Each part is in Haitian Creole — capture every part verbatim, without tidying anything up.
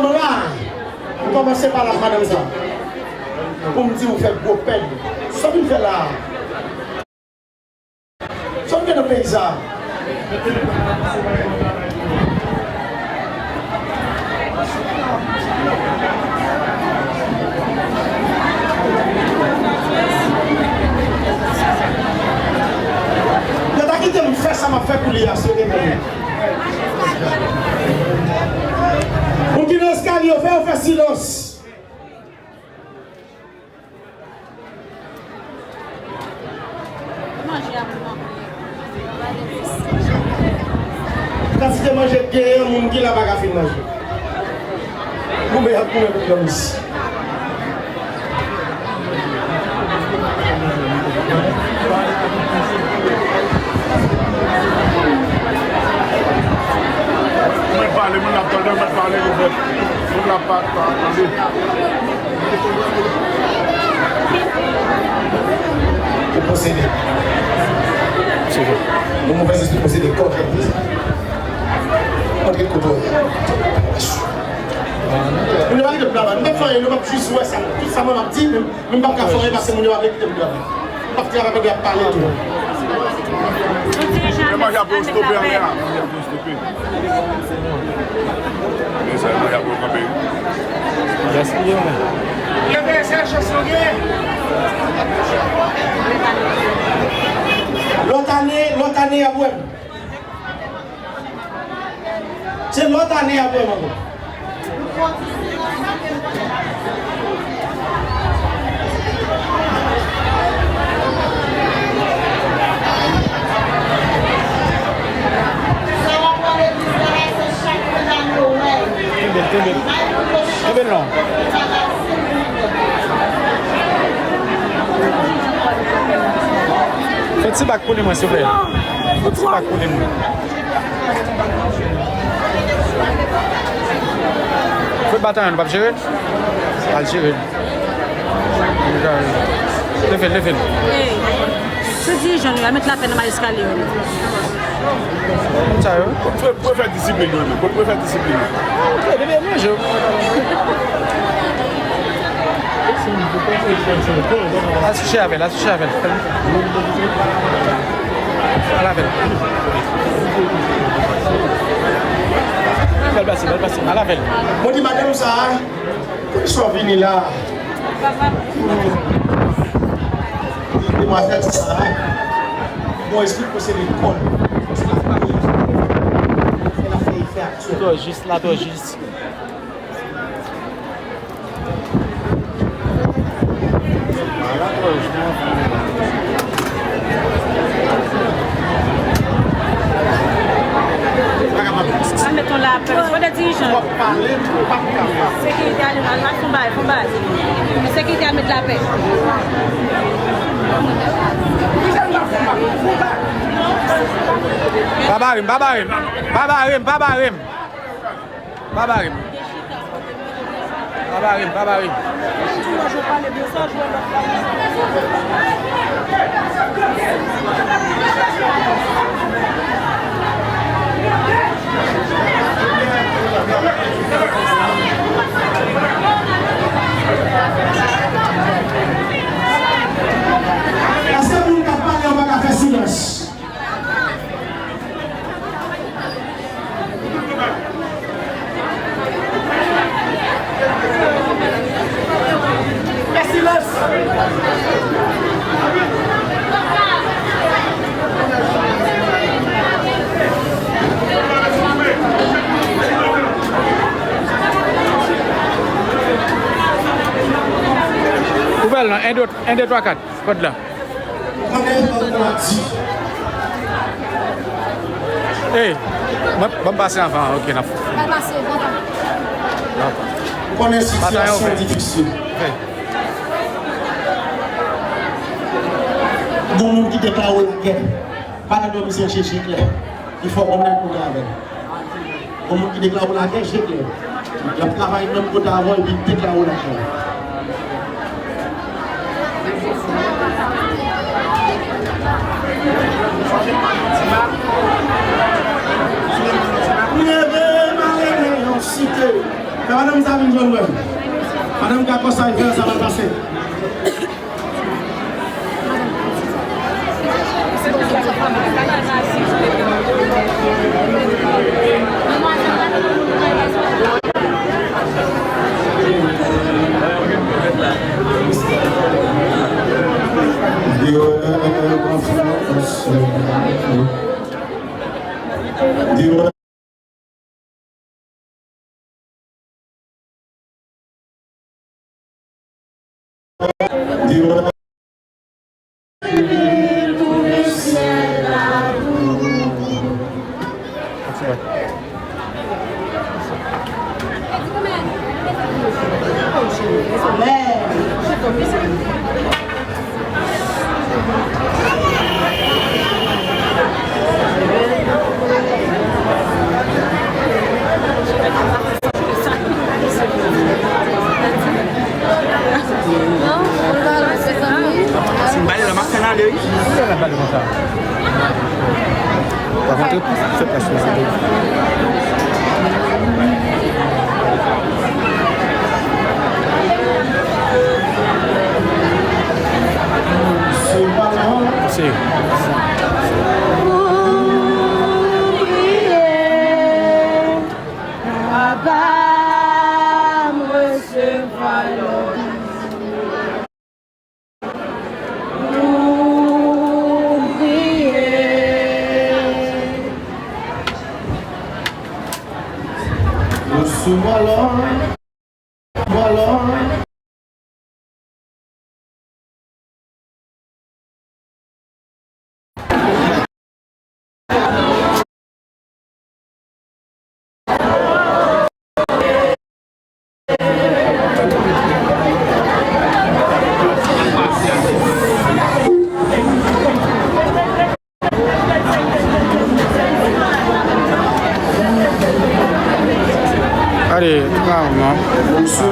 Nora, m kòmanse pale ak madanm sa pou m di ou fè gwo pèd. Sa w vin fè la a? Sa w vin fè nan peyi sa a? Yo ta kite m fè sa m ap fè pou li a, si yo te konn. Moun ki nan eskalye yo, fè yo fè silans. Kantite manje k genyen, moun ki la pa ka fin manje. Goumen ap goumen pou granmesi. Mwen pale, moun ap tande, mwen pale, yo fè, moun la pa, pa tande. Ou posede. Se vre. Yon movèz espri posede kò, kè. Antre kote w ye. Moun yo pa kite m travay. M pa fè anyen, nou p ap jis wè sa. Tout sa mwen ap di, men, men m p ap ka fè anyen paske moun yo pa vle kite m travay. M p ap travay pandan y ap pale tou. Men manje ap yo stope anlè a. Manje ap yo stope. Men sa, manje ap yo kanpe. Gaspiye, men. Lòt ane, lòt ane, y ap wè m. Se lòt ane y ap wè m ankò. Kenbe, kenbe. Kenbe non. Fè ti bak pou li mwen, silvouplè. Fè ti bak pou li mwen. Fout batan an, nou p ap jere l? Al jere l. Leve l, leve l. Ey, se dirijan nou, y al met lapè nan majeskalye yo. Sa yo? Kot pou fè disiplin yo, men? Kot pou fè disiplin yo? Ah, ok, depi yo manje yo. Al touche avè l, al touche avè l. Al avè l. Bèl pase, bèl pase. Al avè l. Mwen di madanm sa a, poukisa w vini la? Demwazèl sa a, bon, espri posede kò l. Fè l ap fè efè aktyèl. Twò jis la, twò jis. Sa met yon lapè. Fò de dirijan. Sekirite ale, al, al fon bagay, fon bagay. Sekirite al met lapè. Pa bare m, pa bare m. Pa bare m, pa bare m. Pa bare m. Pa bare m, pa bare m. Èske moun k ap pale an pa ka fè silans? Fè silans! Ou fè l nan en, de, en, de, twa, kat. Kòd la. Ou konnen lòt mwa di. Ey, ban, ban m pase anvan, ok, n ap. Al pase, bon tan. Ou konnen sitiyasyon difisil. Gon moun ki deklare lagè. Pa nan dòmi se yon chèche klè. Li fè w konprann kote avè l. Yon moun ki deklare w lagè, je klè. L ap travay menm kote avè w epi l deklare w lagè. M leve, m ale nan yon site. Fè madanm sa vin jwenn mwen. Madanm ka konsa, fè sa mal pase. Si m pale la, m ap fè n ale, wi. Kisa l ap pale konsa? Pa kontre, fè plas pou sa. Se. Papa, m resevwa lòd. Nou priye. Resevwa lòd. Resevwa lòd. Gade, pa non. Sè.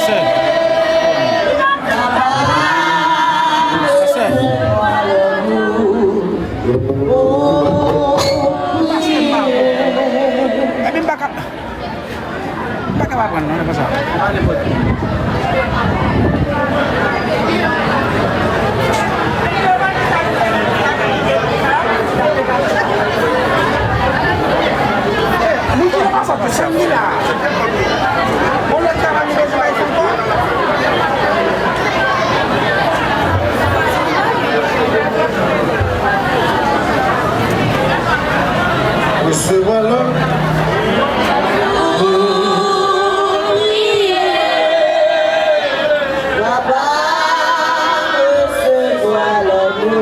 Sè. Epi m pa ka. M pa ka pa pran non, e konsa. Resevwa lòd. Papa, resevwa lòd ou.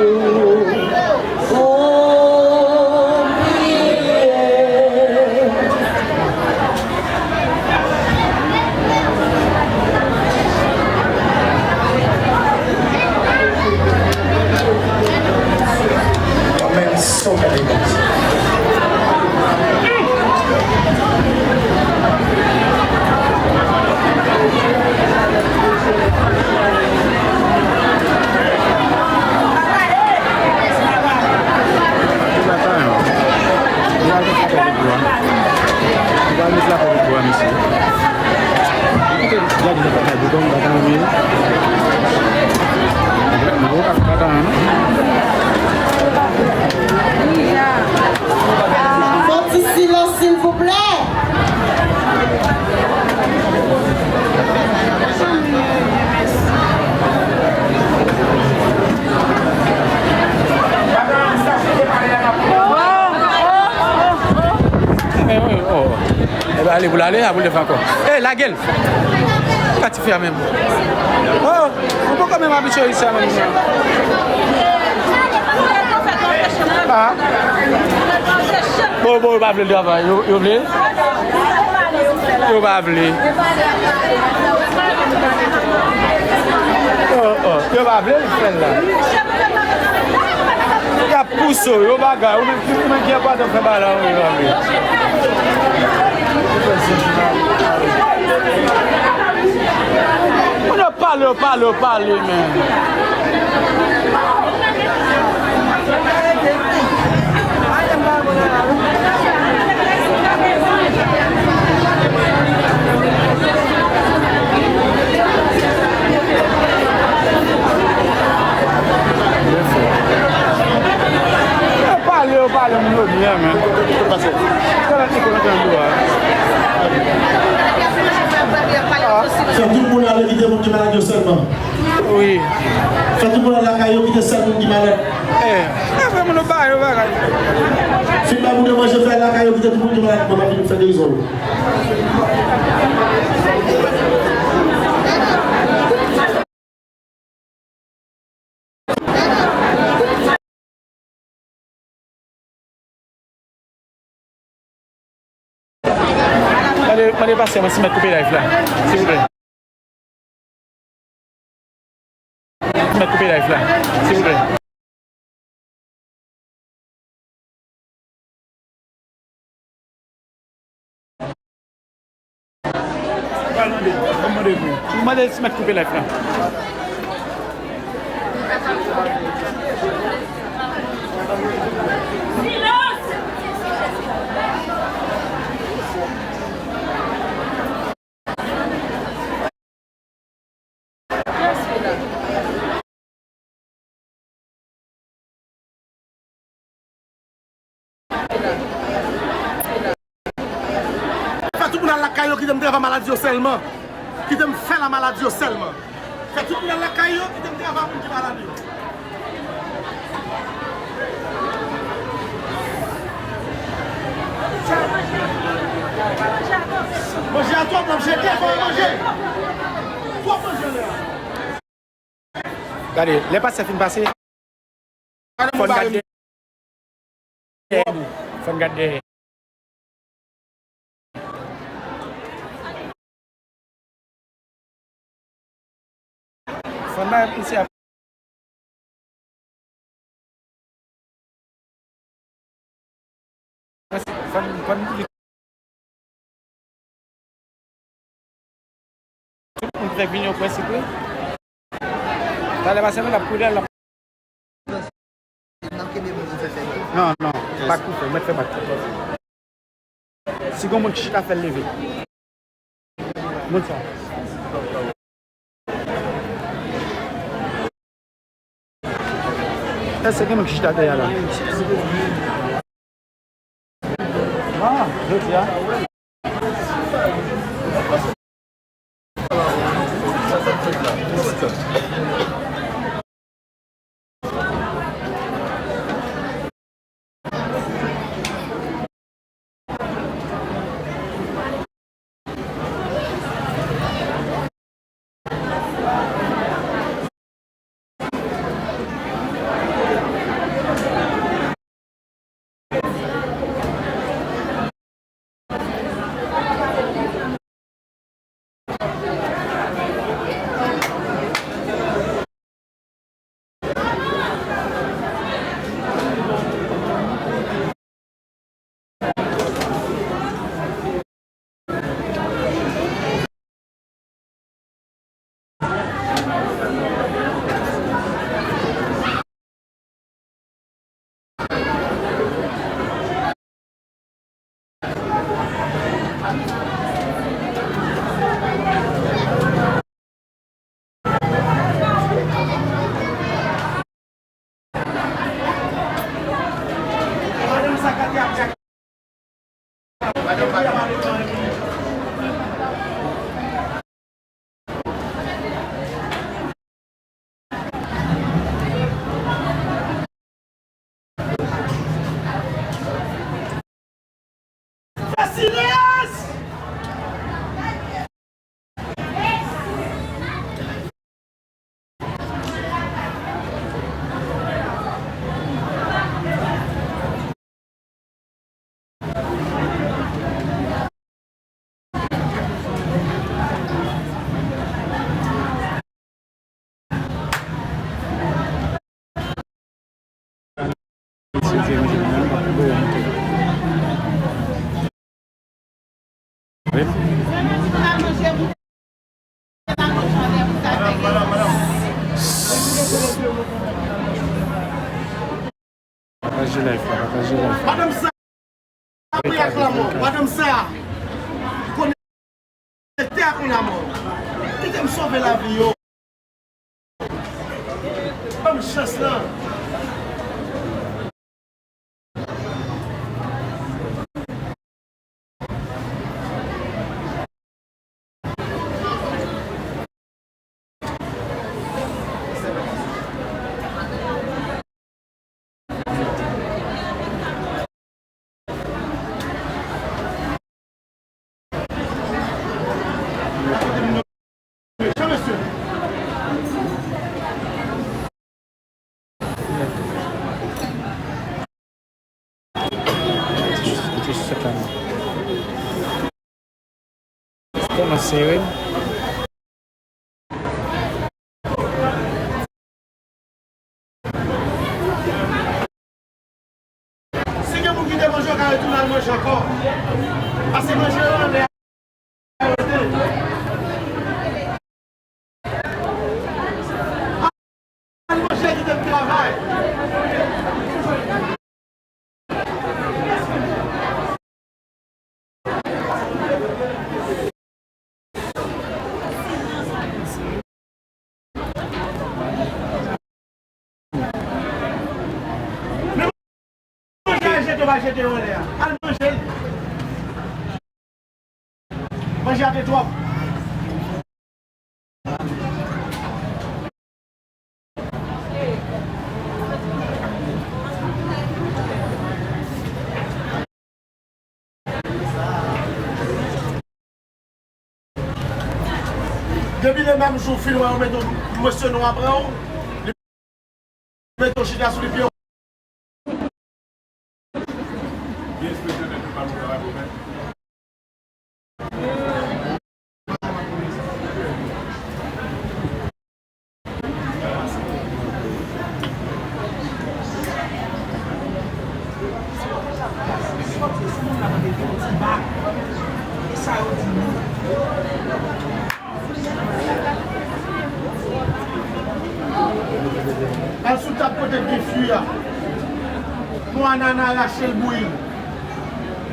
Pou priye. Amen. So many things. Ou pral met lapè pou bwa, mesye. Kote gade nan papa bouton, m pa ka anvi. Mwen pa ka anvi. Fon ti silans, silvouplè. Ebyen, ale pou l ale, a pou l fè ankò. Ey, lage l! Pati fè a menm. Oh, ou poko menm abitye isi a menm. Ah. Bon, bon, yo pa vle l travay. Yo, yo vle? Yo pa vle. Oh, oh, yo pa vle l fè l la. Y ap pouse w, yo bagay. Ou menm ki, ou menm ki enpòtan fè bagay la, ou menm yo pa vle. Moun yo pale, yo pale, yo pale, men. Alè moun yo byen, men. Tout pase. Talè te kontan dlo a. Fè tout moun ale kite moun ki malad yo sèlman. Wi. Fè tout moun al lakay yo, kite sèl moun ki malad. Eh, eh, fè moun yo ba yo bagay. Fin ba moun yo manje, fè lakay yo, kite tout moun ki malad, mwen pa vin fè gerizon yo. Mande, mande pastè mwen si mèt koupe live la, silvouplè. Si mèt koupe live la, silvouplè. Mwen mande, mwen mande si mèt koupe live la. Fè tout moun al lakay yo, kite m travay maladi yo sèlman. Kite m fè la maladi yo sèlman. Fè tout moun al lakay yo, kite m travay moun ki malad yo. Manje a twòp, l ap jete, fò manje. Twòp manje lè a. Gade, lè pastè fin pase, fò n gad dèyè nou. Fò n gad dèyè. Fò n bay misye a. Fò n, fò n, tout moun ki fè vini yo prensip wi. Talè pastè nou l ap kouri, l ap. Non, non, bak pou fè, mèt fè bak. Si gon moun ki chita, fè l leve. Moun sa. Èske gen moun ki chita atè a la? Ah, jodi a. Fè silans! Pataje live la, pataje live la. Madanm sa, ap ak lanmò. Madanm sa, konekte ak lanmò. Kite m sove lavi yo. Ban m chans lan. Sèt ane. Kòmanse wi. Si gen moun ki te manje, yo ka retounen al manje ankò. Pase manje yo anlè a. Al manje, kite m travay. Manje a jete, w pa jete yo anlè a. Al manje l. Manje a te twòp. Depi le menm jou w fin wè yo mete w, mesye nou aprann ou, li mete w chita sou li pye w. Al sou tab kote k gen fwi a. Pran anana, rache l, bouyi l.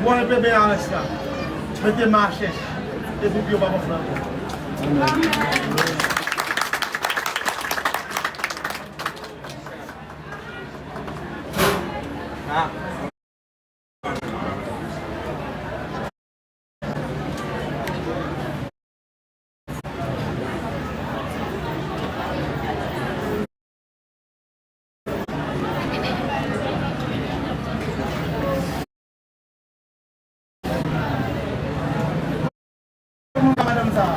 Bwè enpe bèyarès la. Mete men a chèch. Epi pye w p ap anfle ankò. Moun ka madanm sa a.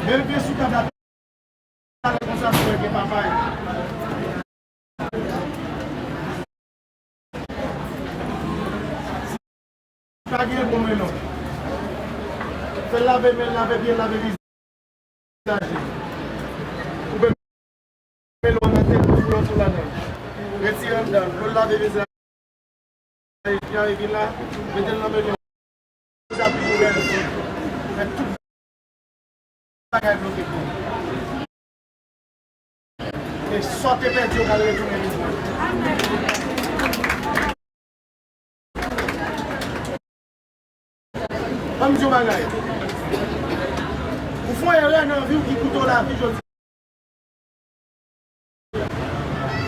Leve pye sou tab la, talè konsa, sou wè gen papay. Pa gen bon melon. Fè l lave men l, lave pye l, lave vizaj li. Koupe melon an nan tèt li, foule yon tou ladan l. Retire anndan l, dlo l lave vizaj li, epi la, mete l nan melon. Sa pi pou bèl fi. Fè tout bagay bloke pou ou. E sa w te pèdi, yo pral retounen li pou ou. Ban m di w bagay. Ou fè yon erè nan vi w ki koute w lavi jodi.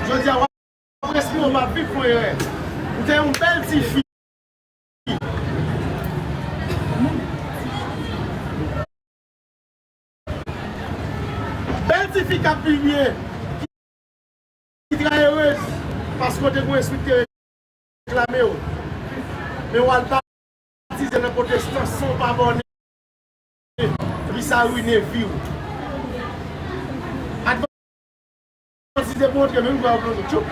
Jodi a, w ap respire, w ap viv, fè yon erè. Ou te yon bèl tifi. Bèl tifi k ap pibliye, ki trè erez, paske w te gen yon espri ki te reklame w. Men w al batize nan pwotestan san w pa bòne. Epi sa rine vi w. Advantist de Bondye menm, vwa yo plonje tchoup.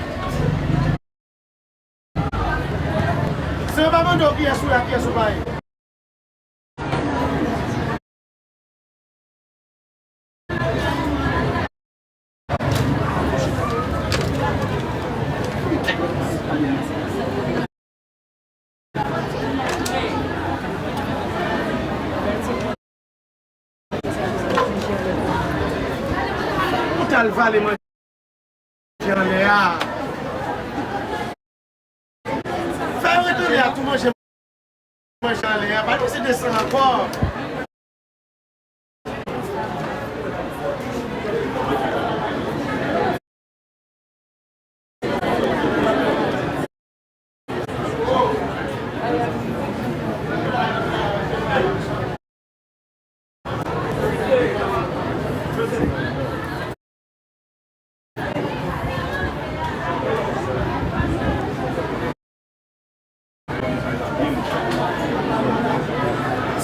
Se yo pa mande w kiyès ou ye ak kiyès ou pa ye. Ou t al vale manje anlè a. Fè yo ret anlè a tou manje, manje anlè a. Pa nou se desann ankò.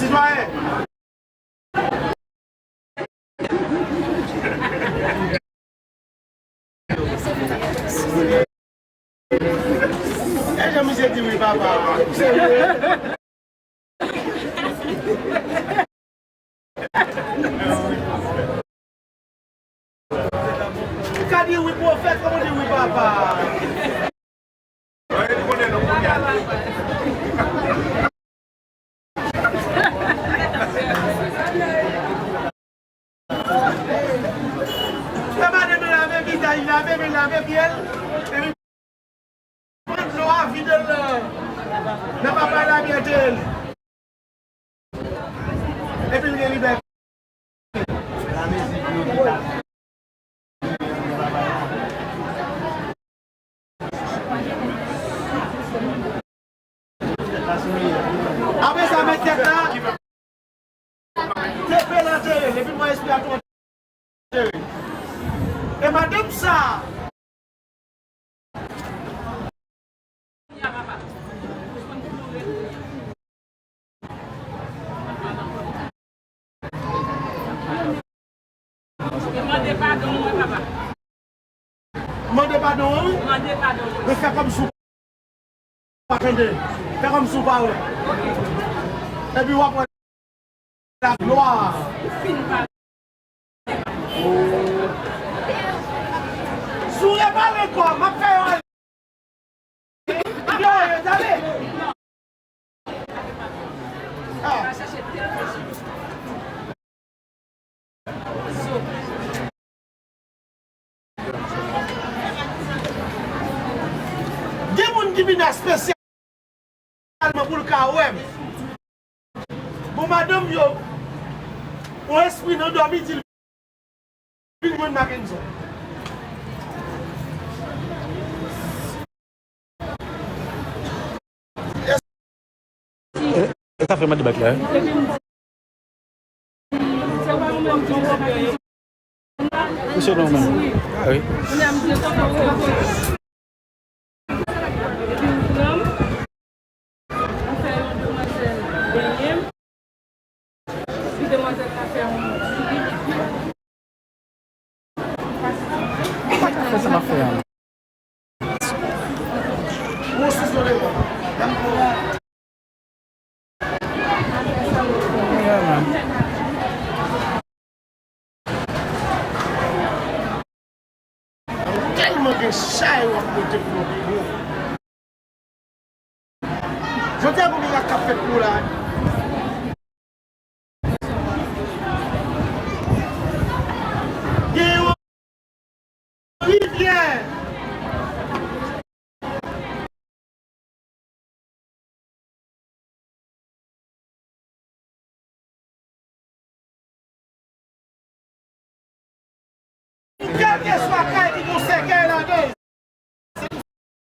Sitwayen, misye di wi, papa. Misye wi. Ou ka di wi pwofèt, kòman di wi papa? Fè madanm lave vizaj, lave men, lave pye l, epi pran dlo a, vide l nan, nan papay la, byen teye l. Epi l gen libète. Apre sa, met tèt la, tepe l antere, epi mwen espri a tou antere. E madanm sa, Mande padon mwen, papa. Mande padon an, wi. Mande padon mwen. Men fè kòmsi w pa tande. Fè kòmsi w pa wè. Epi w ap wè laglwa. Si w repale kò, m ap fè yo ale. Yo, yo, tande. Ah. Gen moun ki vin espesyalman pou l ka wè m. Bon, madanm yo, yon espri nan dòmi di l vin jwenn Mackenson. E, e sa fè mande bak la, wi. Ou se nou menm? Ah, wi. Fè sa m ap fè a. Yeah, man. Tèlman gen chay w ap pote pou lòt moun. Jodi a, gon mirak k ap fèt pou w la.